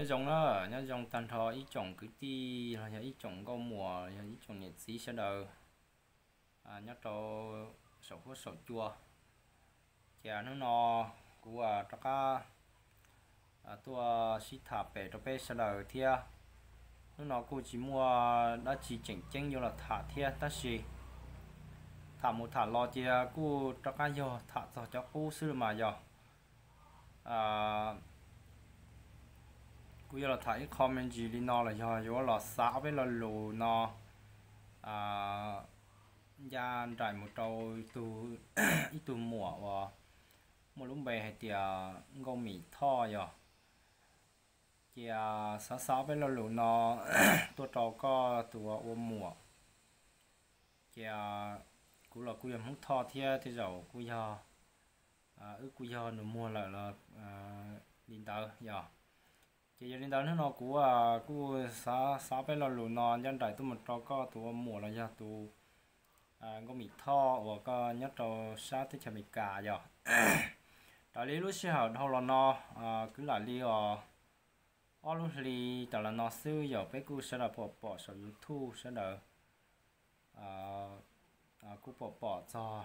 Nyob zoo na, nyob zoo tag nrho ib tsoom kwv tij los yog ib tsoom nkauj muam, yog ib tsoom niam txiv sawv daws nyob rau saum huab saum cua. Ces hnub no kuv rov qab tuaj sib tham pem rau peb sawv daws thiab. Hnub no kuj tsis muaj dab tsi tseem ceeb yuav los tham thiab, tab sis tham mus tham los ces kuj rov qab yog tham txog cov qub xwb mas yog. Kuv yuav los tham ib qho me ntsis li no los yog yuav los xav ob peb lo lus no ncaj nraim mus rau ib tug muam uas muaj lub npe hais tias Nkauj Mim Thoj yog. Ces xav xav ob peb lo lus no tuaj rau koj tus ua muam. Ces kuv los kuj yog Hmoob Thoj thiab tej zaum kuj yog, wb kuj yog nus muag lawm los li ntawd yog. Ces yog li ntawd hnub no kuv kuj xav xav peb lo lus no ncaj nraim tuaj mus rau koj tus ua muam los yog tus Nkauj Mim Thoj uas koj nyob rau sab teb chaws Amelikas yog. Raws li lub sij hawm dhau los no, kwv lam li os ob lub hli tas los no xwb yog peb kuj sawv daws pom pom saum YouTube sawv daws kuj pom pom txog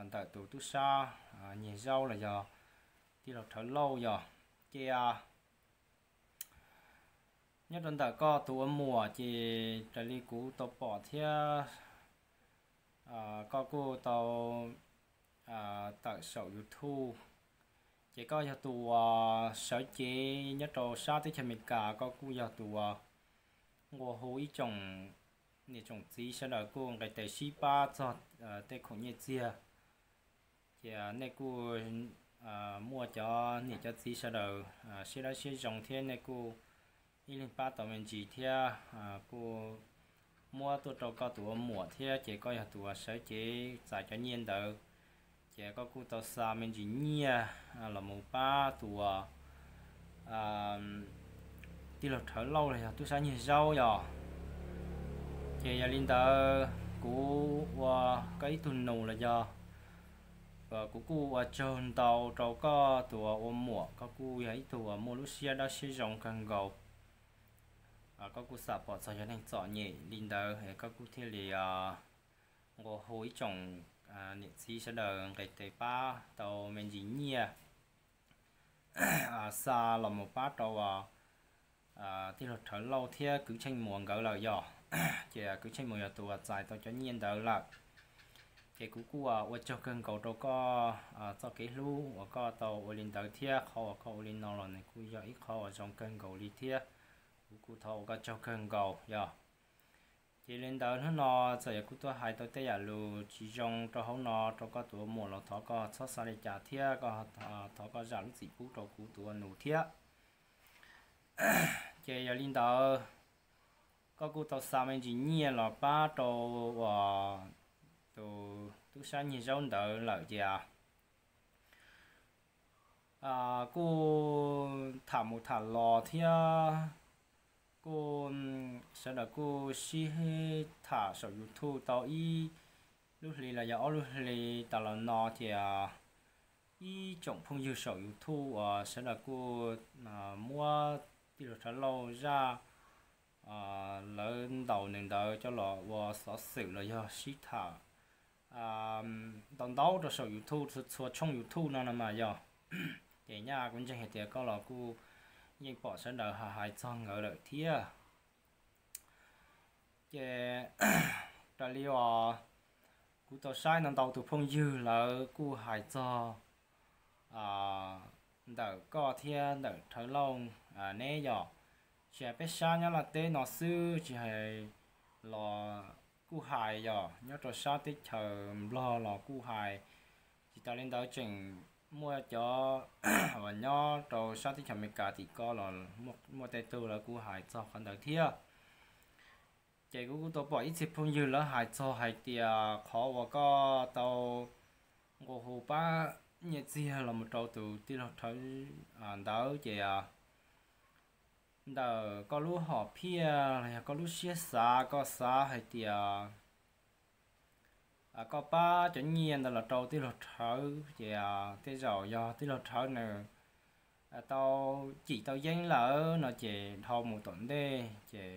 ntawm tus tub sab Nyiag Zaub los yog tij laug Rhawv Lauj yog. Ces nyob rau ntawm koj tus ua muam ces raws li kuv tau pom thiab koj kuj tau tawm saum YouTube. Ces koj yog tus uas sawv cev nyob rau sab teb chaws Amelikas, koj kuj yog tus uas nqua hu ib tsoom niam tsoom txiv sawv daws kuj nqis tes sib pab txog tej khoom nyiaj txiag. Ces nej kuj muaj cov niam cov txiv sawv daws siab dawb siab zoo thiab nej kuj ib leeg pab tau me ntsis thiab kuj muab tuaj rau koj tus ua muam thiab ces koj yog tus uas sawv cev txais cov nyiaj ntawd. Ces koj kuj tau xa me ntsis nyiaj los mus pab tus uas tij laug Rhawv Lauj los yog tub sab Nyiag Zaub yog. Ces yog li ntawd kuv ua koj ib tug nus los yog kuv kuj ua tsaug ntau rau koj tus ua muam, koj kuj yog ib tug uas muaj lub siab dawb siab zoo kawg nkaus. Koj kuj xam pom txog yog neeg txom nyem li ntawd, koj kuj thiaj li nqua hu ib tsoom niam txiv sawv daws nqis tes pab tau me ntsis nyiaj xa los mus pab rau tij laug Rhawv Lauj thiab kwv Tsheej Muas nkawd lawm yog. Ces kwv Tsheej Muas yog tus uas txais tau cov nyiaj ntawd lawm. Ces kuv kuj ua tsaug kawg nkaus rau koj txoj kev hlub uas koj tau ua li ntawd thiab qhov uas koj ua li no los nws kuj yog ib qho uas zoo kawg nkaus li thiab. Kuv kuj thov ua koj tsaug kawg nkaus yog. Ces li ntawd hnub no txawm yog kuv tuaj hais tau tej yam lus tsis zoo rau hauv no rau koj tus ua muam los thov koj txhob xav li cas thiab thov koj zam lub txim pub rau kuv tus ua nus thiab. Ces yog li ntawd, koj kuj tau xa me ntsis nyiaj los pab rau uas tus tub sab Nyiag Zaub ntawd lawm ces kuj tham mus tham los thiab kuj sawv daws kuj sib tham saum YouTube tau ib lub hli los yog ob lub hli tas los no ces ib tsoom phooj ywg saum YouTube uas sawv daws kuj muab tij laug Rhawv Lauj zaj lawv ntaus nws ntawd coj los ua xov xwm los yog sib tham ntau ntau rau saum YouTube, txhua tshooj YouTube no no mas yog. Ces nyaj kuv ntseeg hais tias koj los kuj yeej pom sawv daws hais txog nkawd lawm thiab. Ces raws li os kuv tau saib ntau ntau tus phooj ywg lawv kuj hais txog ntawm koj thiab ntawm Rhawv Lauj neb yog, tsis hais peb sab Nyab Laj teb no xwb tsis hais los kuj hais yog nyob rau sab teb chaws Nplog los kuj hais. Tsis tas li ntawd tseem muaj cov uas nyob rau sab teb chaws Amelikas tim ko los muaj tej tug lawv kuj hais txog qhov ntawd thiab. Ces kuv kuj tau pom ib txhia phooj ywg lawv hais txog hais tias qhov uas koj tau nqua hu pab nyiaj txiag los mus rau tus tij laug Rhawv ntawd ces ntawm koj lub hom phiaj los yog koj lub siab xav koj xav hais tias koj pab cov nyiaj ntawd los rau tij laug Rhawv ces tej zaum yog tij laug Rhawv nws tau cim tau yeeb lawm no ces dhau mus tom ntej ces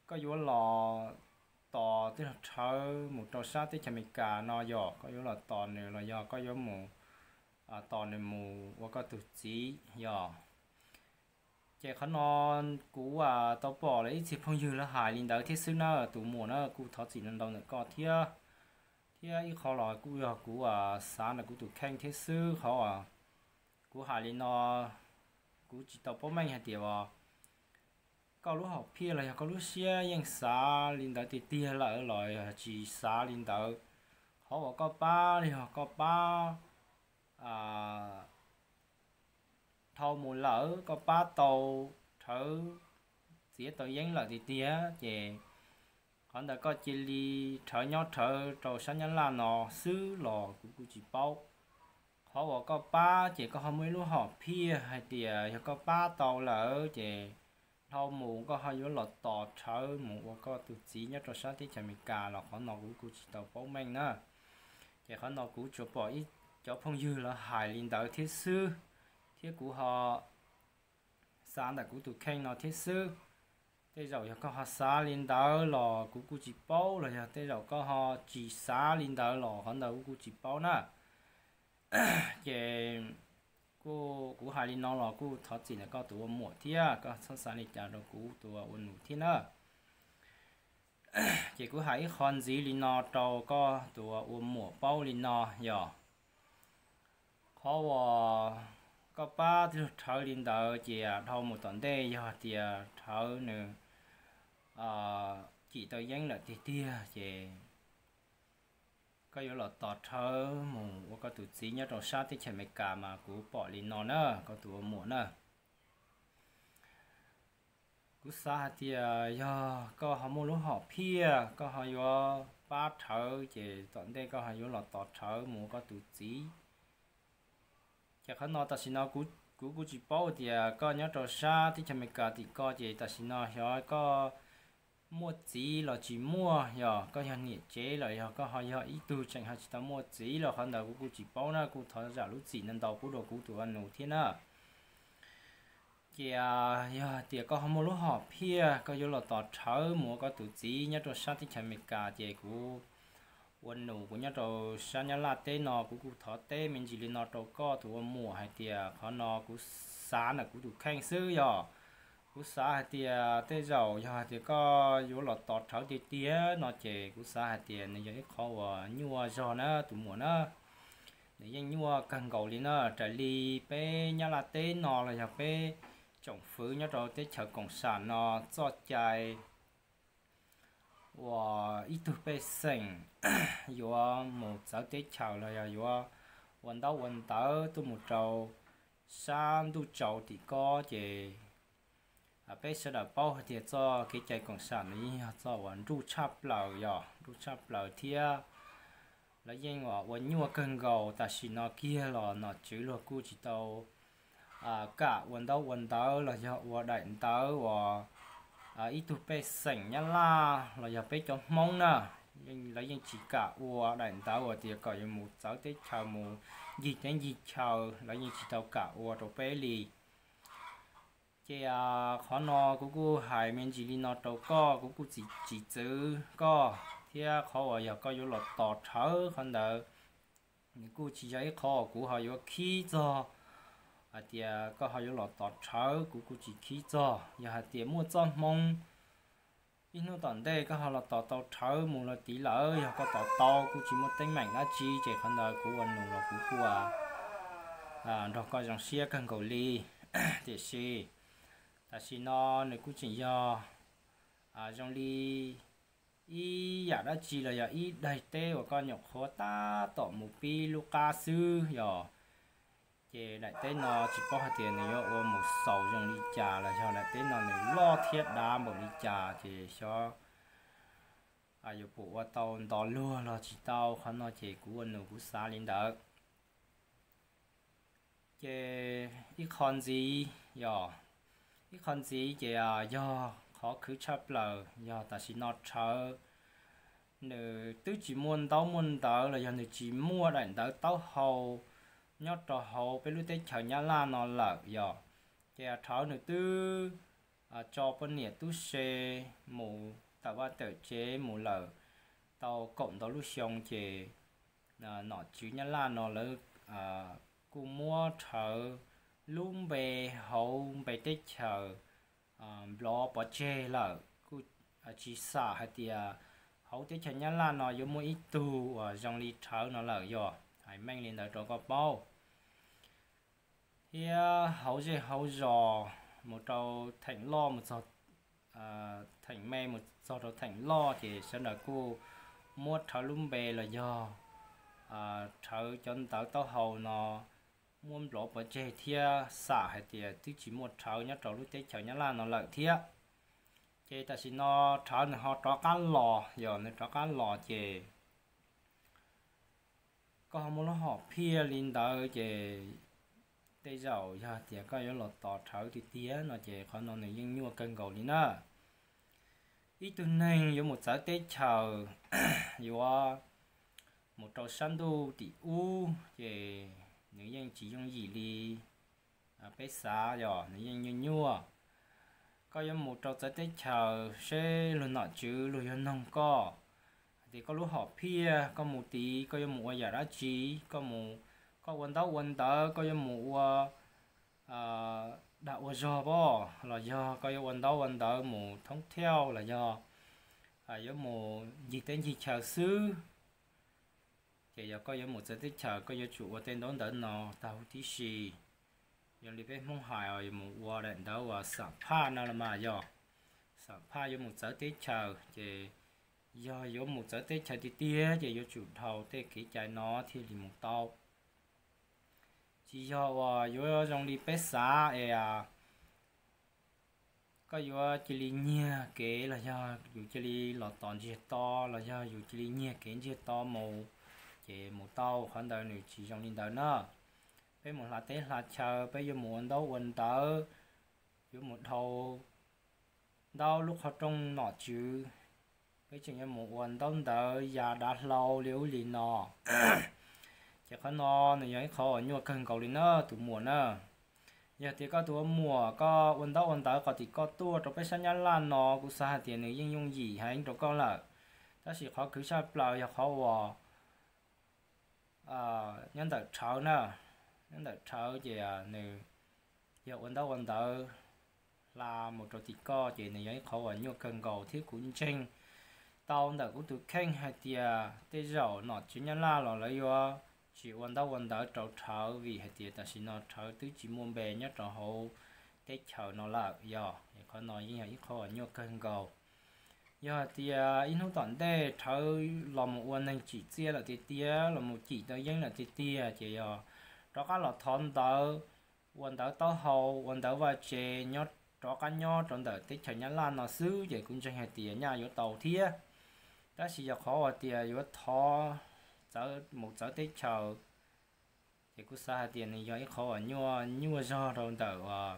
koj yuav los tos tij laug Rhawv mus rau sab teb chaws Amelikas no yog koj yuav los tos nws los yog koj yuav mus tos nws mus ua koj tus txiv yog. Ces qhov no kuv tau pom lawv ib txhia phooj ywg lawv hais li ntawd thiab xwb na tus muam na, kuj thov txim ntau ntau ntawm koj thiab. Thiab ib qho los kuj yog kuv xav ntawm kuv tus kheej thiab xwb, qhov uas kuv hais li no kuv tsis tau paub meej hais tias koj lub hom phiaj los yog koj lub siab yeej xav li ntawd tiag tiag lawm los yog tsis xav li ntawd. Qhov uas koj pab los yog koj pab dhau mus lawm, koj pab tau Rhawv txiav tau yeeb lawm tiag tiag ces qhov ntawd koj cia li Rhawv nyob Rhawv rau sab Nyab Laj no xwb los kuv kuj tsis paub. Qhov uas koj pab ces koj ho muaj ib lub hom phiaj hais tias yog koj pab tau lawm ces dhau mus koj ho yuav los tos Rhawv mus ua koj tus txiv nyob rau sab teb chaws Amelikas los qhov no kuv kuj tsis tau paub meej na. Ces qhov no kuv tsuas pom ib cov phooj ywg lawv hais li ntawd thiab xwb, thiab kuv ho xav ntawm kuv tus kheej no thiab xwb. Tej zaum yog koj ho xav li ntawd los kuv kuj tsis paub, los yog tej zaum koj ho tsis xav li ntawd los qhov ntawd kuv kuj tsis paub na. Ces kuv hais li no los kuj thov txim ntawm koj tus ua muam thiab, koj txhob xav li cas rau kuv tus ua nus thiab na. Ces kuv hais ib qho ntxiv li no rau koj tus ua muam paub li no yog, qhov uas koj pab tij laug Rhawv li ntawd ces dhau mus tom ntej yog tias Rhawv nws cim tau yeeb lawm tiag tiag ces koj yuav los tos Rhawv mus ua koj tus txiv nyob rau sab teb chaws Amelikas mas kuv pom li no na koj tus ua muam na. Kuv xav hais tias yog koj ho muaj lub hom phiaj koj ho yuav pab Rhawv ces tom ntej koj ho yuav los tos Rhawv mus ua koj tus txiv. Ces qhov no tam sim no kuv kuj tsis paub tias koj nyob rau sab teb chaws Amelikas tim ko ces tam sim no xyov koj muaj txiv los tsis muaj, yog koj yog niam tsev los yog koj ho yog ib tug tseem ho tsis tau muaj txiv los qhov ntawd kuv kuj tsis paub na, kuj thov zam lub txim ntau ntau pub rau kuv tus ua nus thiab na. Ces yog hais tias koj ho muaj lub hom phiaj koj yuav los tos Rhawv mus ua koj tus txiv nyob rau sab teb chaws Amelikas ces kuv ua nus kuv nyob rau sab Nyab Laj teb no kuv kuj thov teb me ntsis li no rau koj tus ua muam hais tias qhov no kuv xav ntawm kuv tus kheej xwb yog. Kuv xav hais tias tej zaum yog hais tias koj yuav los tos Rhawv tiag tiag no ces kuv xav hais tias nws yog ib qho uas nyuaj zog na tus muam na. Nws yeej nyuaj kawg nkaus li na, raws li peb Nyab Laj teb no los yog peb tsoom fwv nyob rau teb chaws koom sam no txoj cai uas ib tug pej xeem yuav mus txawv teb chaws los yog yuav ua ntaub ua ntawv tuaj mus rau sab ntuj tsaus tim ko ces peb sawv daws paub hais tias txoj kev cai koom sam no yeej yog txoj uas nruj tshaj plaws, yog nruj tshaj plaws thiab lawv yeej ua nyuaj kawg nkaus. Tam sim no kiag los nom tswv luag kuj tsis tau kam ua ntaub ua ntawv los yog ua daim ntawv uas ib tug pej xeem Nyab Laj los yog peb cov Hmoob na, lawv yeej tsis kam ua daim ntawv uas tias kom yuav mus txawv teb chaws mus ncig teb ncig chaw, lawv yeej tsis tau kam ua rau peb li. Ces qhov no kuv kuj hais me ntsis li no rau koj, kuv kuj tsis txwv koj thiab qhov uas yog koj yuav los tos Rhawv qhov ntawd nws kuj tsis yog ib qho uas kuv ho yuav khib txog hais tias koj ho yuav los tos Rhawv, kuv kuj tsis khib txog. Yog hais tias muaj txoj hmoo ib hnub tom ntej koj ho los tos tau Rhawv mus los tid lawm, yog koj tos tau kuj tsis muaj teeb meem dab tsi ces qhov ntawd kuv ua nus los kuv kuj nrog koj zoo siab kawg nkaus li. Tiam sis tam sim no nws kuj tseem yog zoo li ib yam dab tsi los yog ib daim teb uas koj nyuam qhuav tab tom mus pib lub qab xwb yog. Ces daim teb no tsis paub hais tias nws yuav ua mus xaus zoo li cas los yog daim teb no nws loj thiab dav npaum li cas ces xyov yuav pum ua tau nto luag los tsis tau, qhov no ces kuv ua nus kuv xav li ntawd. Ces ib qho ntxiv, yog ib qho ntxiv ces yog qhov khwv tshaj plaws yog tam sim no Rhawv nws twb tsis muaj ntaub muaj ntawv los yog nws tsis muaj daim ntawv taub hau nyob rau hauv peb lub teb chaws Nyab Laj no lawm yog. Ces Rhawv nws twb tso poj niam tub se mus tawm vaj tawm tsev mus lawm tau kaum ntau lub xyoo ces nom tswv Nyab Laj no lawv kuj muab Rhawv lub npe hauv npe teb chaws nplov pov tseg lawm, kuj tsis xam hais tias hauv teb chaws Nyab Laj no yuav muaj ib tug uas zoo li Rhawv no lawm yog. Hais meej li ntawd rau koj paub. Thiab hauv zej hauv zos mus rau theem loj mus txog theem me mus txog rau theem loj ces sawv daws kuj muab Rhawv lub npe los yog Rhawv cov ntawv taub hau no muab nplov pov tseg thiab xam hais tias twb tsis muaj Rhawv nyob rau lub teb chaws Nyab Laj no lawm thiab. Ces tam sim no Rhawv nws ho rov qab los, yog nws rov qab los ces koj ho muaj lub hom phiaj li ntawd ces tej zaum yog tias koj yuav los tos Rhawv tiag tiag no ces qhov no nws yeej nyuaj kawg nkaus li na. Ib tug neeg yuav mus txawv teb chaws, yuav mus rau sab ntuj tim ub ces nws yeej tsis yooj yim li peb xav, yog nws yeej nyuaj nyuaj. Koj yuav mus rau txawv teb chaws seb luag nom tswv luag yuav noog koj hais tias koj lub hom phiaj koj mus tid koj yuav mus ua yam dab tsi, koj mus, koj ua ntaub ua ntawv koj yuav mus ua dag ua zog pab los yog koj yuav ua ntaub ua ntawv mus thoob thiauj los yog yuav mus ncig teb ncig chaw xwb. Ces yog koj yuav mus txawv teb chaws koj yuav tsum ua tej ntaub ntawv no tag huv tib si. Yog li peb Hmoob hais yuav mus ua daim ntawv uas xam phaj no los mas yog xam phaj yuav mus txawv teb chaws ces yog yuav mus txawv teb chaws tiag tiag ces yuav tsum dhau tej kev cai no thiaj li mus tau. Tsis yog uas yuav zoo li peb xav es koj yuav cia li nyiag kev los yog yus cia li los tos ntsiag to los yog yus cia li nyiag kev ntsiag to mus ces mus tau, qhov ntawd nws tsis zoo li ntawd na. Peb mus hla teb hla chaw peb yuav mus ua ntaub ua ntawv, yuav mus dhau ntaub lub qhov rooj nom tswv, peb tseem yuav mus ua ntaub ntawv ya dav hlau li ub li no. Ces qhov no nws yog ib qhov uas nyuaj kawg nkaus li na tus muam na. Yog tias koj tus ua muam koj ua ntaub ua ntawv qhov tim koj tuaj rau peb sab Nyab Laj no kuv xav hais tias nws yeej yooj yim heev rau koj lawm. Tab sis qhov khwv tshaj plaws yog qhov uas nyob ntawm Rhawv na, nyob ntawm Rhawv ces nws yog ua ntaub ua ntawv hla mus rau tim koj ces nws yog ib qhov uas nyuaj kawg nkaus thiab kuv ntseeg tau ntawm kuv tus kheej hais tias tej zaum nom tswv Nyab Laj los lawv yuav tsis ua ntaub ua ntawv rau Rhawv vim hais tias tam sim no Rhawv twb tsis muaj npe nyob rau hauv teb chaws no lawm yog. Qhov no yeej yog ib qhov uas nyuaj kawg nkaus. Yog hais tias ib hnub tom ntej Rhawv los mus ua neeg tsim txiaj lawm tiag tiag los mus cim tau yeeb lawm tiag tiag ces yog rov qab los thov ntawv, ua ntawv taub hau ua ntawv vaj tse nyob, rov qab nyob rau ntawm teb chaws Nyab Laj no xwb ces kuv ntseeg hais tias nyaj yuav tau thiab. Tab sis yog qhov uas tias yuav thov txawv mus txawv teb chaws ces kuv xav hais tias nws yog ib qhov uas nyuaj nyuaj zog rau ntawm uas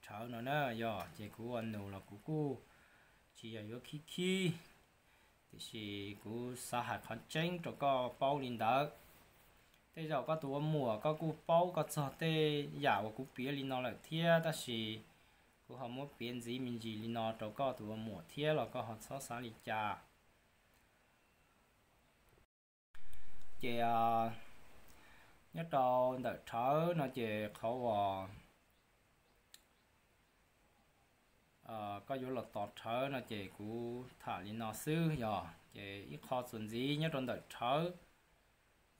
Rhawv no na yog. Ces kuv ua nus los kuv kuj tsis yog yuav khib khib, tiam sis kuv xav hais qhov tseeb rau koj paub li ntawd. Tej zaum koj tus ua muam koj kuj paub koj txog tej yam uas kuv piav li no lawm thiab tab sis kuv ho muab piav ntxiv me ntsis li no rau koj tus ua muam thiab los koj ho txhob xav li cas. Ces nyob rau ntawm Rhawv no ces qhov uas koj yuav los tos Rhawv no ces kuv tham li no xwb yog. Ces ib qho txuas ntxiv nyob rau ntawm Rhawv,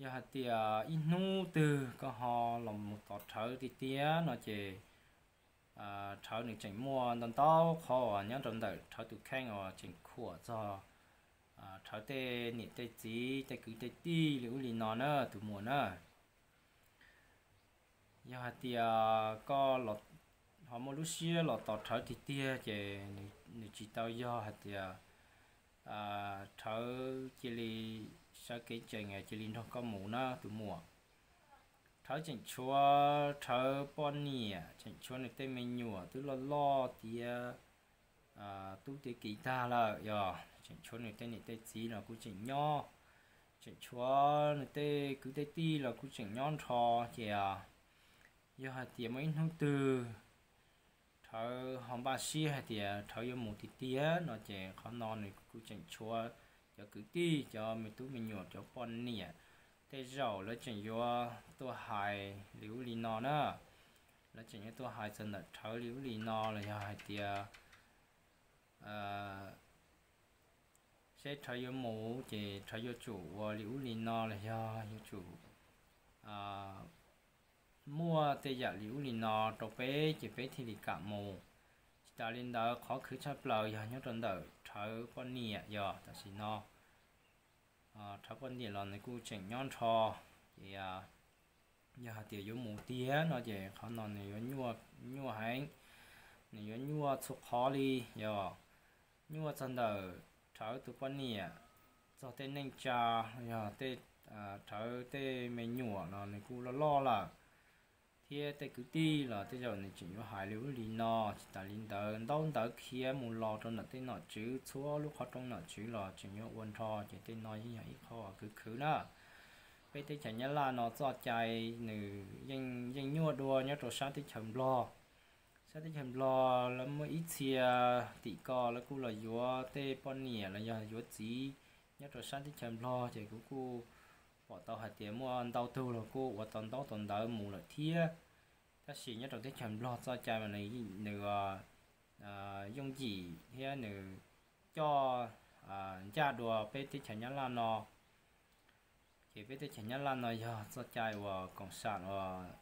yog hais tias ib hnub twg koj ho los mus tos Rhawv tiag tiag no ces Rhawv nws tseem muaj ntau ntau qhov uas nyob rau ntawm Rhawv tus kheej uas tseem khuam txog Rhawv tej niam tej txiv tej kwv tej tij li ub li no na tus muam na. Yog hais tias koj ho muaj lub siab los tos Rhawv tiag tiag ces nws tsis tau yog hais tias Rhawv cia li sawv kev tsees cia li nrog koj mus na tus muam. Rhawv tseem tshuav Rhawv poj niam, tseem tshuav nws tej me nyuam twb loj loj tiav tub tiav kiv tag lawm yog, tseem tshuav nws tej niam tej txiv los kuj tseem nyob, tseem tshuav nws tej kwv tej tij los kuj tseem nyob nrho, ces yog hais tias muaj ib hnub twg Rhawv ho npaj siab hais tias Rhawv yuav mus tiag tiag no ces qhov no nws kuj tseem tshuav cov kwv tij, cov me tub me nyuam, cov poj niam, tej zaum lawv tseem yuav tuaj hais li ub li no na. Lawv tseem yuav tuaj hais txog ntawm Rhawv li ub li no los yog hais tias seb Rhawv yuav mus ces Rhawv yuav tsum ua li ub li no los yog yuav tsum muaj tej yam li ub li no rau peb ces peb thiaj li kam mus. Tsis tas li ntawd, qhov khwv tshaj plaws yog nyob rau ntawm Rhawv poj niam, yog tam sim no Rhawv poj niam los nws kuj tseem nyob nrho, ces yog hais tias yuav mus tiag no ces qhov no nws yuav nyuaj heev, nws yuav nyuaj txhua qhov li, yog nyuaj txog ntawm Rhawv tus poj niam, txog tej neej tsa, yog tej Rhawv tej me nyuam los nws kuj loj loj lawm, thiab tej kwv tij los tej zaum nws tseem yuav hais li ub li no. Tsis tas li ntawd, ntaub ntawv khiav mus los rau ntawm tej nom tswv, txhua lub qhov rooj nom tswv los tseem yuav ua nrho, ces tej no yeej yog ib qho khwv khwv na. Peb teb chaws Nyab Laj no txoj cai nws yeej nyuaj dua nyob rau sab teb chaws Nplog. Sab teb chaws Nplog lawv muaj ib txhia tim ko lawv kuj los yuav tej poj niam los yog yuav txiv nyob rau sab teb chaws Nplog, ces kuv kuj pom tau hais tias muaj ntau tug los kuj ua tau ntaub tau ntawv mus lawm thiab. Tab sis nyob rau teb chaws Nplog txoj cai mas nws yooj yim thiab nws coj ncaj dua peb teb chaws Nyab Laj no. Ces peb teb chaws Nyab Laj no yog txoj cai uas koom sam uas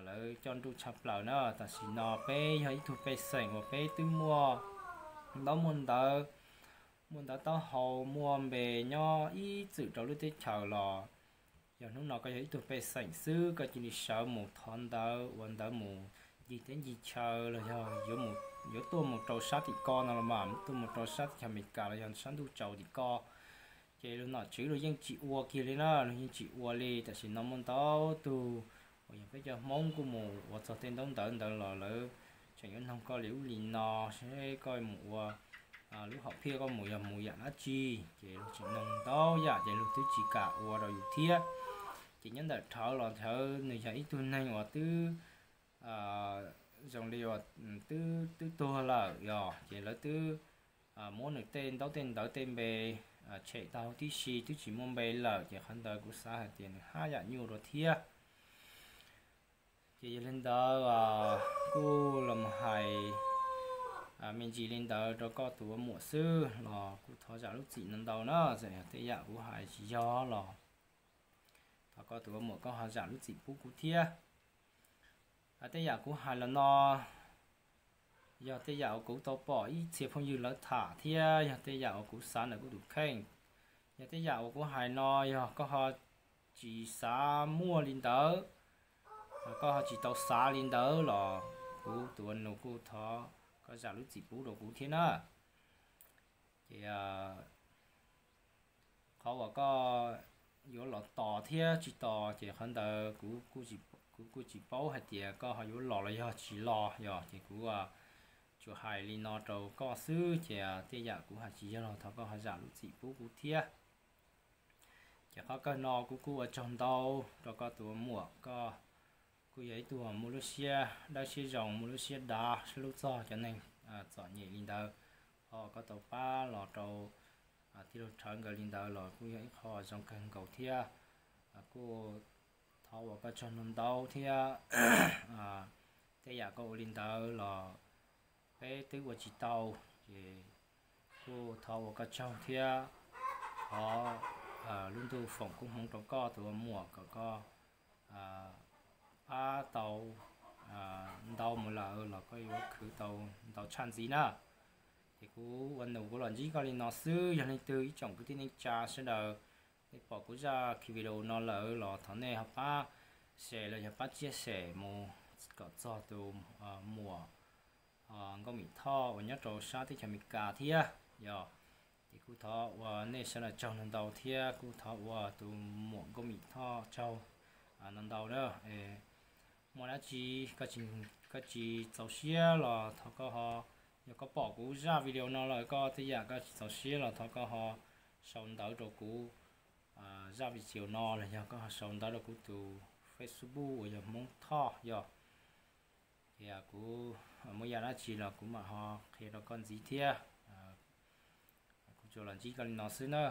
lawv coj nruj tshaj plaws na. Tam sim no peb yog ib tug pej xeem uas peb twb muaj ntaub muaj ntawv, muaj ntawv taub hau, muaj npe nyob ib txwm rau lub teb chaws los yog hnub no koj yog ib tug pej xeem xwb, koj cia li sawv mus thov ntawv, ua ntawv mus ncig teb ncig chaw los yog yuav tuaj mus rau sab tim ko no los mas, tuaj mus rau sab teb chaws Amelikas los yog sab ntuj tsaus tim ko, ces luag nom tswv luag yeej tsis ua kiag li na, luag yeej tsis ua li. Tam sim no muaj ntau tug uas yog peb cov Hmoob kuj mus ua txog tej ntaub ntawv ntawd los lawv tseem yuav noog koj li ub li no, seb koj mus ua lub hom phiaj koj mus yog mus yam dab tsi, ces luag tseem noog ntau yam ces luag twb tsis kam ua rau yus thiab. Ces nyob ntawm Rhawv los Rhawv nws yog ib tug neeg uas twb zoo li uas twb tuag lawm yog, ces lawv twb muab nws tej ntaub tej ntawv tej npe tshem tau tib si, twb tsis muaj npe lawm, ces qhov ntawd kuv xav hais tias nws haj yam nyuaj dua thiab. Ces yog li ntawd kuj los hais me ntsis li ntawd rau koj tus ua muam xwb los kuj thov zam lub txim no ntau na, txawm yog tej yam kuv hais tsis yog los thov koj tus ua muam koj ho zam lub txim pub kuv thiab. Tej yam kuv hais los no yog tej yam uas kuv tau pom ib txhia phooj ywg lawv tham thiab yog tej yam uas kuv xav ntawm kuv tus kheej. Yog tej yam uas kuv hais no yog koj ho tsis xav muaj li ntawd, koj ho tsis tau xav li ntawd los kuv tus ua nus kuj thov koj zam lub txim pub rau kuv thiab na. Ces qhov uas koj yuav los tos thiab tsis tos ces qhov ntawd kuv kuj tsis paub hais tias koj ho yuav los los yog tsis los, yog ces kuv tsuas hais li no rau koj xwb, ces tej yam kuv hais tsis yog los thov koj ho zam lub txim pub kuv thiab. Ces qhov kawg no kuv kuj ua tsaug ntau rau koj tus ua muam, koj kuj yog ib tug muaj lub siab dawb siab zoo, muaj lub siab dav, siab hlub txog cov neeg txom nyem li ntawd. Qhov koj tau pab los rau tij laug Rhawv nkawd li ntawd los kuj yog ib qho zoo kawg nkaus thiab. Kuj thov ua koj tsaug ntau ntau thiab. Tej yam koj ua li ntawd los peb twb ua tsis tau, ces kuj thov ua koj tsaug thiab. Thov lub ntuj foom koob hmoov rau koj tus ua muam kom koj pab tau ntau mus lawm los koj yuav khwv tau ntau tshaj ntxiv na. Ces kuv ua nus kuv los ntsib koj li no xwb, yog leej twg ib tsoom kwv tij neej tsa sawv daws nej pom kuv zaj video no lawm los thov nej ho pab share los yog pab chia sẻ mus kom txog tus muam Nkauj Mim Thoj uas nyob rau sab teb chaws Amelikas thiab. Yog ces kuj thov ua nej sawv daws tsaug ntau ntau thiab kuj thov ua tus muam Nkauj Mim Thoj tsaug ntau ntau na. Muaj dab tsi koj tsis txaus siab los thov koj ho, yog koj pom kuv zaj video no lawm koj tej yam koj tsis txaus siab los thov koj ho sau ntawv rau kuv zaj video no los yog koj ho sau ntawv rau kuv tus Facebook uas yog Hmoob Thoj yog, ces kuv muaj yam dab tsi los kuv mam ho qhia rau koj ntxiv thiab. Kuv tsuas los ntsib koj li no xwb na.